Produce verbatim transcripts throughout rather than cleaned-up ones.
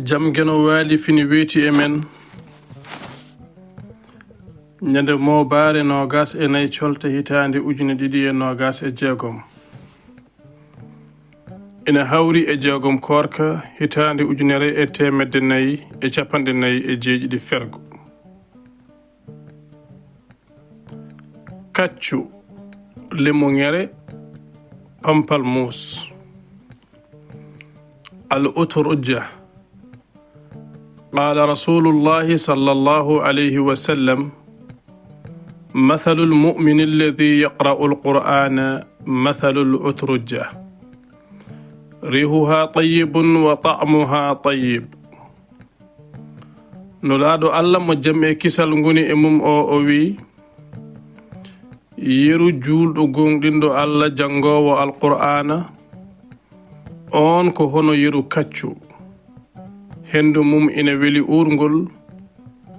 Jam Geno Waali fini weeti e men ñande moobaare noogas e nayi colte hitaande ujine ɗiɗi e noogas e jeegom. Ina hawri e jeegom koorka hitaande ujunere e teemedde nayi e capanɗe nayi e jeeɗiɗi fergo. Kaccu, limuŋere, pampal muus. Al uturujja. قال رسول الله صلى الله عليه وسلم: مثل المؤمن الذي يقرأ القرآن مثل العترجة، ريحها طيب وطعمها طيب. Nulaaɗo Allah mo jam e kisal ngoni e mum o, o wi'i, yeru juulɗo gooŋɗinɗo Allah janngoowo Alqur'aana, oon ko hono yeru kaccu, henndu mum ina weli uurngol,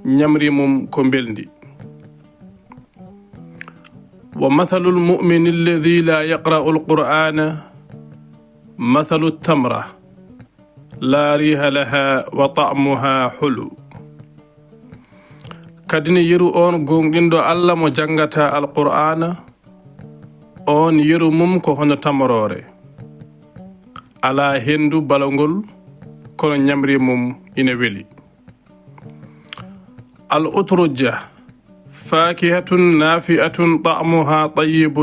ñamri mum ko mbelndi. ومثل المؤمن الذي لا يقرأ القرآن مثل التمرة، لا ريح لها وطعمها حلو. Kadi ne yeru oon gooŋɗinɗo Allah mo janngataa Alqur'aana, oon yeru mum ko hono tamoroore. Alaa henndu balangol, kono ñamri mum ina weli. الأترجة فاكهة نافعة طعمها طيب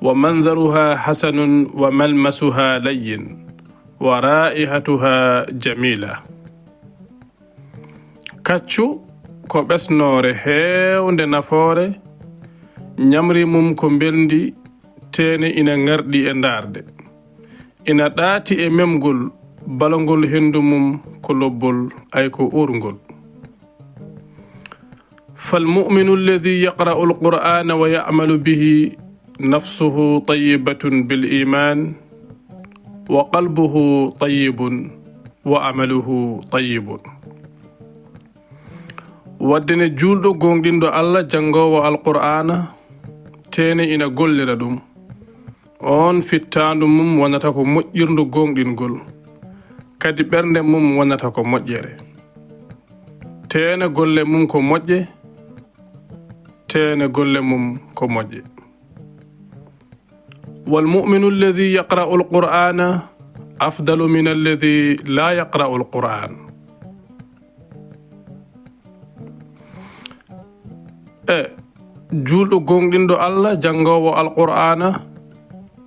ومنظرها حسن وملمسها لين ورائحتها جميلة. Kaccu ko ɓesnoore heewnde nafoore, ñamri mum ko mbelndi, teene ina ŋarɗi e ndaarde. Ina ɗaati e memgol, balangol henndu mum ko lobbol, ay ko uurngol. فالمؤمن الذي يقرأ القرآن ويعمل به نفسه طيبة بالإيمان وقلبه طيب وعمله طيب. Wadde ne juulɗo gooŋɗinɗo Allah janngoowo Alqur'aana, teene ina gollira ɗum, oon fittaandu mum wonata ko moƴƴirndu gooŋɗingol, kadi ɓernde mum wonata ko moƴƴere. Teene golle mum ko moƴƴe, teene golle mum ko moƴƴe. والمؤمن الذي يقرأ القرآن أفضل من الذي لا يقرأ القرآن. E juulɗo gooŋɗinɗo Allah, janngoowo Alqur'aana,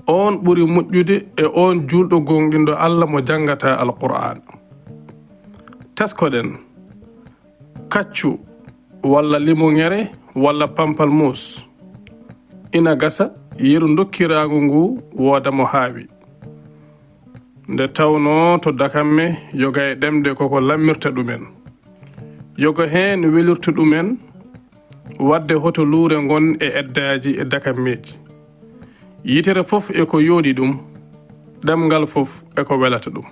oon ɓuri moƴƴude e oon juulɗo gooŋɗinɗo Allah mo janngataa Alqur'aana. Teskoɗen, kaccu walla limuŋere walla pampalmuus, ina gasa yeru ndokkiraangu ngu wooda mo haawi. Nde tawnoo to dakamme yoga e ɗemɗe koko lammirta ɗumen. Yoga heen welirta ɗumen, wadde hoto luure ngon e eddaaji e dakammeeji. Yitere fof e ko yooɗi ɗum, ɗemngal fof e ko welata ɗum.